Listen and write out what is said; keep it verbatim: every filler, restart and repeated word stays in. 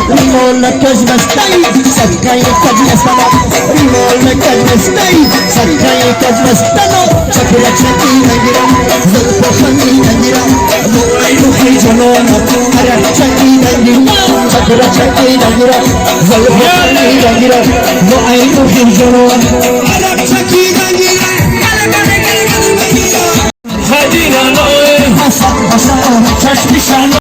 Rimola kajmastay, satkay kajmastano. Rimola kajmastay, satkay kajmastano. Chakra chaki dangira, zalpa chaki dangira. Moay ruhi jalona, arak chaki dangira. Chakra chaki dangira, zalpa chaki dangira. Moay ruhi jalona, arak chaki dangira. Hadi nanoy, hasa hasa, chashmishano.